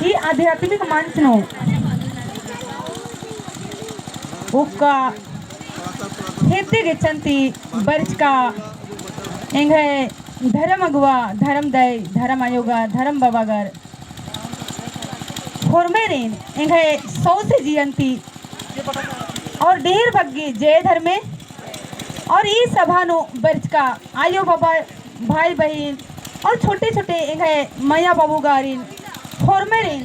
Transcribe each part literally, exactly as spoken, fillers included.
ई आध्यात्मिक मंच नू उक्का हेद्दे गेच्छन ती बरचका एंग्है धर्म अगुवा, धर्म दई, धर्म आयोगा, धर्म बाबागर होरमारिन एंग्है सौंसे जियन ती और ढेर बग्गे जय धर्मे। और ई सभा नू बरचका आयो बाबा, भाई बहिन और छोटे छोटे एंग्है मया बाबूगारिन होरमारिन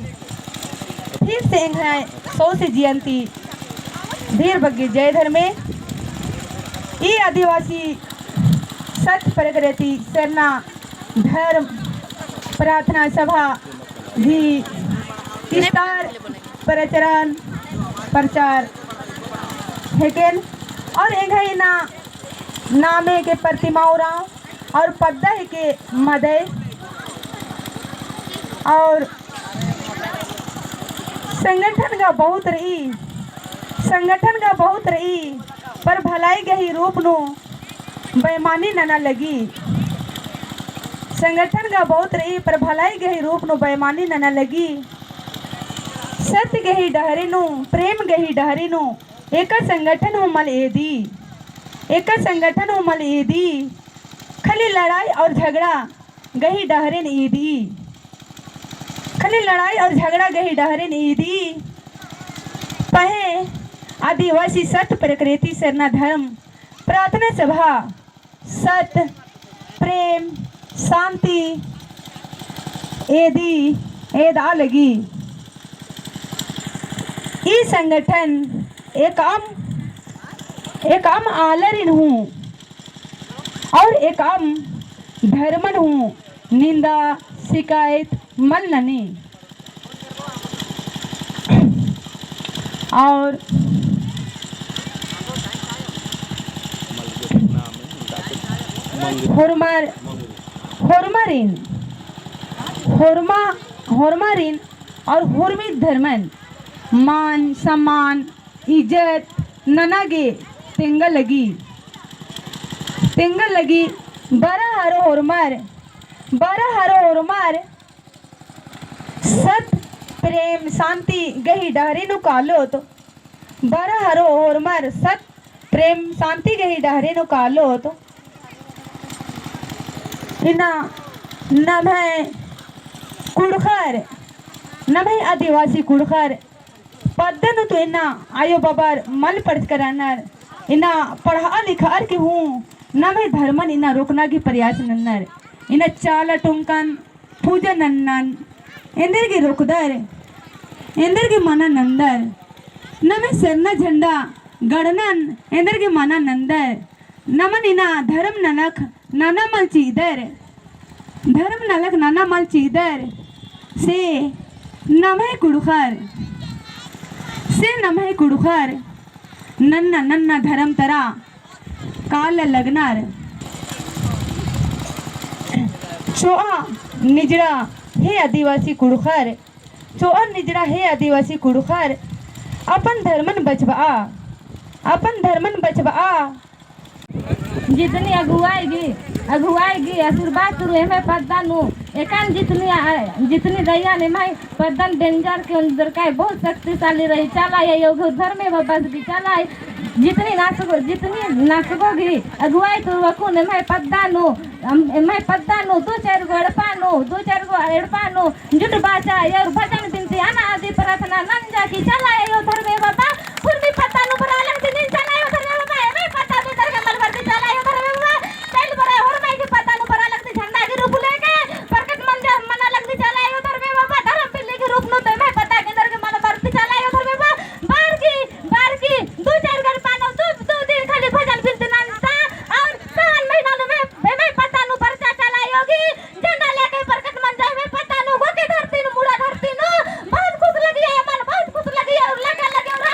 फिर से एंग्है सौंसे जियन ती ढेर बग्गे जय धर्मे। ई आदिवासी सत प्रकृति सरना धर्म प्रार्थना सभा गही विस्तार प्रचरण प्रचार हेकेन और एंग्है इन्ना नामे के प्रतिमा उराँव और पद्दा हेके मदई और संगठन गा बहुत रई, संगठन गा बहुत रई, पर भलाई गही रूप नू बेईमानी नना लगी। संगठन गा बहुत रई, पर भलाई गही रूप नू बेईमानी नना लगी। सत्य गही डहरे नू, प्रेम गही डहरे नू, एका संगठन हूँ मल एदी, एका संगठन हूँ मल एदी। खाली लड़ाई और झगड़ा गही डहरेन ईदी। खाली लड़ाई और झगड़ा गही डहरेन ईदी। पहें आदिवासी सत प्रकृति सरना धर्म प्रार्थना सभा सत, प्रेम, शांति एदी, एदा लगी। ई संगठन एकअम, एकअम आलरिन हूँ और एकअम धर्मन हूँ निंदा शिकायत मल ननी। और होरमर, होरमारिन, होरमा, होरमारिन और होरमी धर्मन मान सम्मान इज्जत नना गे तेंगा लगी, तेंगा लगी। बरा हरो होरमर, बरा हरो होरमर सत, प्रेम, शांति गही डहरे नू कालोत। बरा हरो होरमर सत, प्रेम, शांति गही डहरे नू कालोत। इन्ना नम्है कुँड़ुख़र, नम्है आदिवासी कुँड़ुख़र पद्दा नू तो इन्ना आयो बाबर मल पढ़चकर रअनर, इन्ना पढ़आ लिखअर की हूँ नम्है धर्मन इन्ना रोकना गे प्रयास नन्नर। इन्ना चाला टोंकन पूजा नन्नन एन्देर गे रोकदर, एन्देर गे मना नन्दर। नम्है सरना झंडा गड़नन एन्देर गे मना नन्दर। नमन इन्ना धर्म नलख नना मल चिअदर, धर्म नलख नना मल चिअदर। से नम्है कुँड़ुख़र, से नम्है कुँड़ुख़र नन्ना नन्ना धर्म तरा काला लगनर। चोआ निजड़ा हे आदिवासी कुँड़ुख़र, चोआ निजड़ा हे आदिवासी कुँड़ुख़र, अपन धर्मन बचबआ, अपन धर्मन बचबआ। जितनी अगुवाई गी, अगुवाई गी आशीर्वाद तुरु एम्है पद्दा नू, एकान जितनी आ, जितनी दयान एम्है पद्दन डेंजर के अंदर काय बहुत शक्तिशाली रई। चाला आयो धर्मे बाबस गी चाला, जितनी नासगो, जितनी नासगो गी अगुवाई तुरु अक्कुन एम्है पद्दा नू, अम, एम्है पद्दा नू, दू चार गो एड़पा नू, दू चार गो एड़पा नू, जुट बाचा, और भजन बिनती, अना आदि प्रार्थना नंजा की चाला आयो धर्मे बाबा, हुरमी पद्दा नू बरआ लगदी नीन चाला आयो धर्मे बाबा, एम्है पद्दा नू दरगे मल बरदी चाला आयो धर्मे बाबा, तैल बरआ होरमाई की पद्दा नू बरआ लगदी झंडा की रूप लेके, प्रकट मंजा मना लगदी चाला आयो धर्मे बाबा, धर्म पिल्ली की रूप नू तो एम्है पद्दा की दरगे मल बरदी चाला आयो धर्मे बाबा, बार की, बार की, दू चार गो एड़पा नू, दू, दू दिन खाली भजन बिनती नंजा, और सावन महीना नू एम्है, एम्है पद्दा नू बरचा चाला आयो गी, झंडा लेके प्रकट मंजा एम्है पद्दा नू, गोके धरती नू, मुड़ा धरती नू, बहुत खुश लगिया एमन, बहुत खुश लगिया, और लगा लगे, और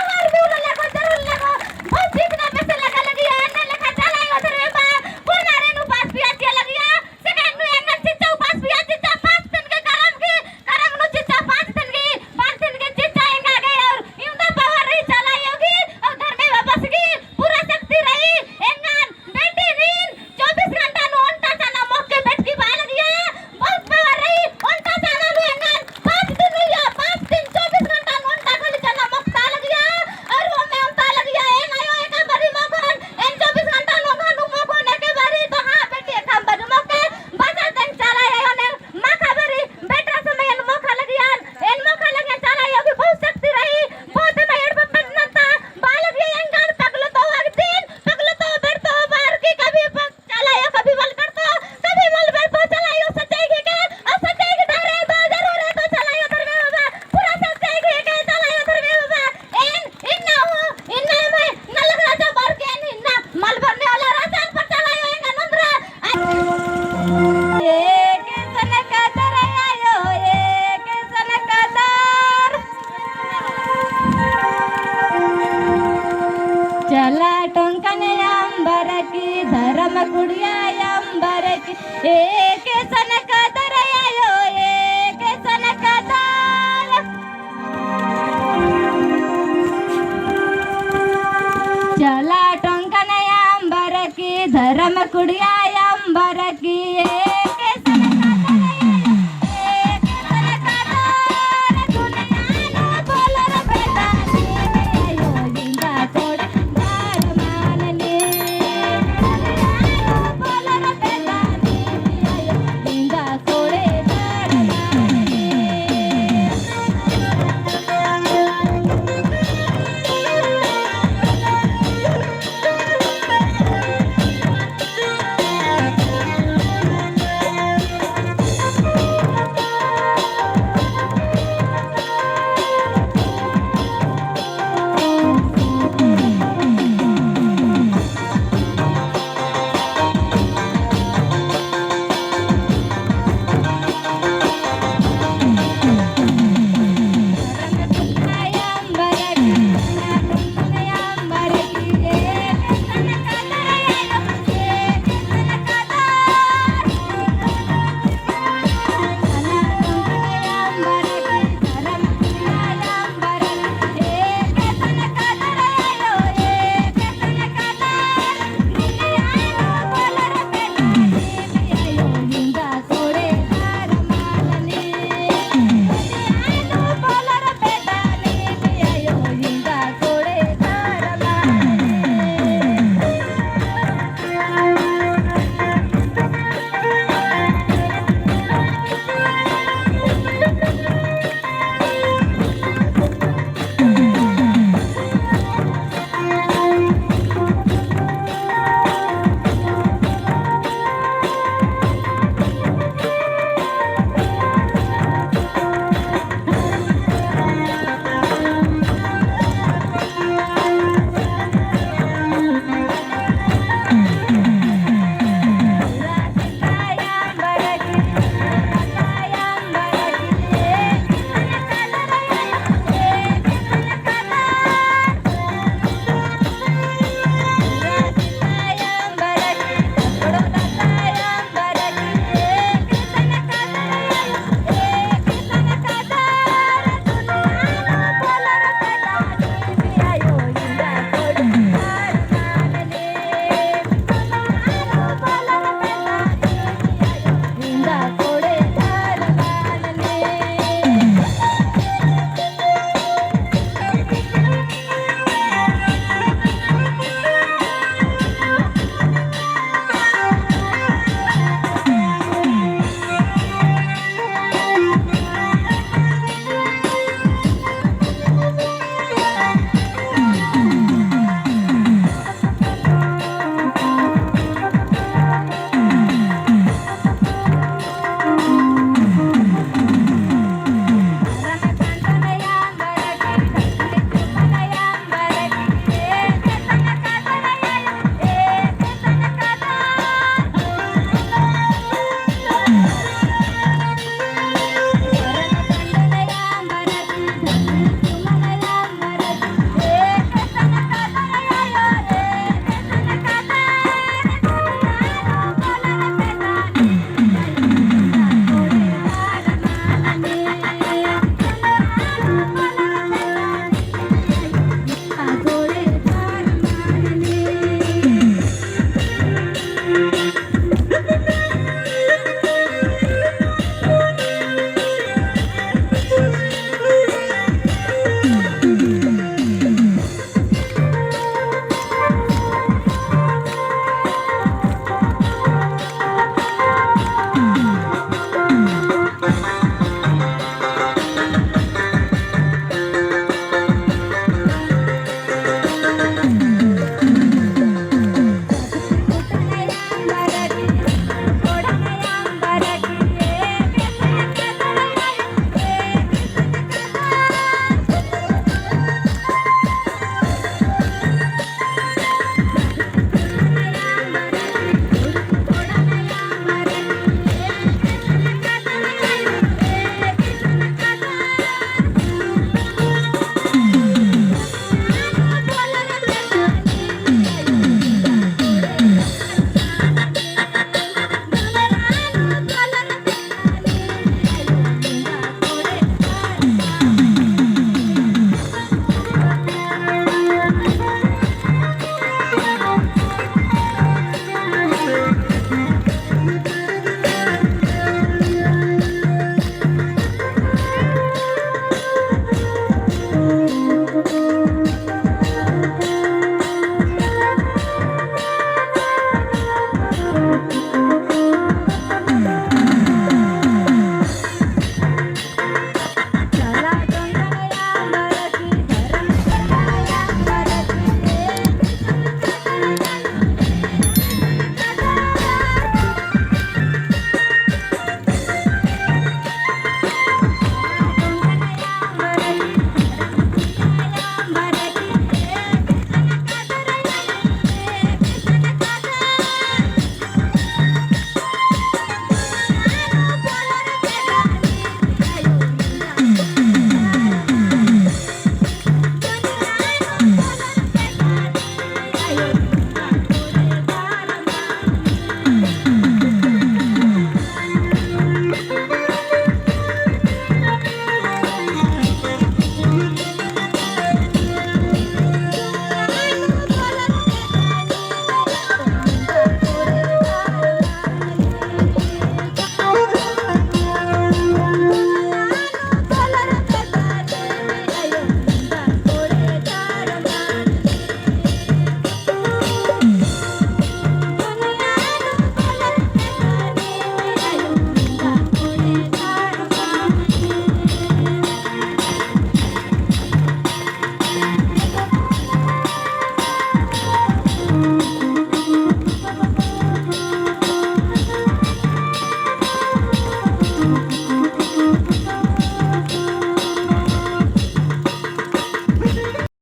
कुड़िया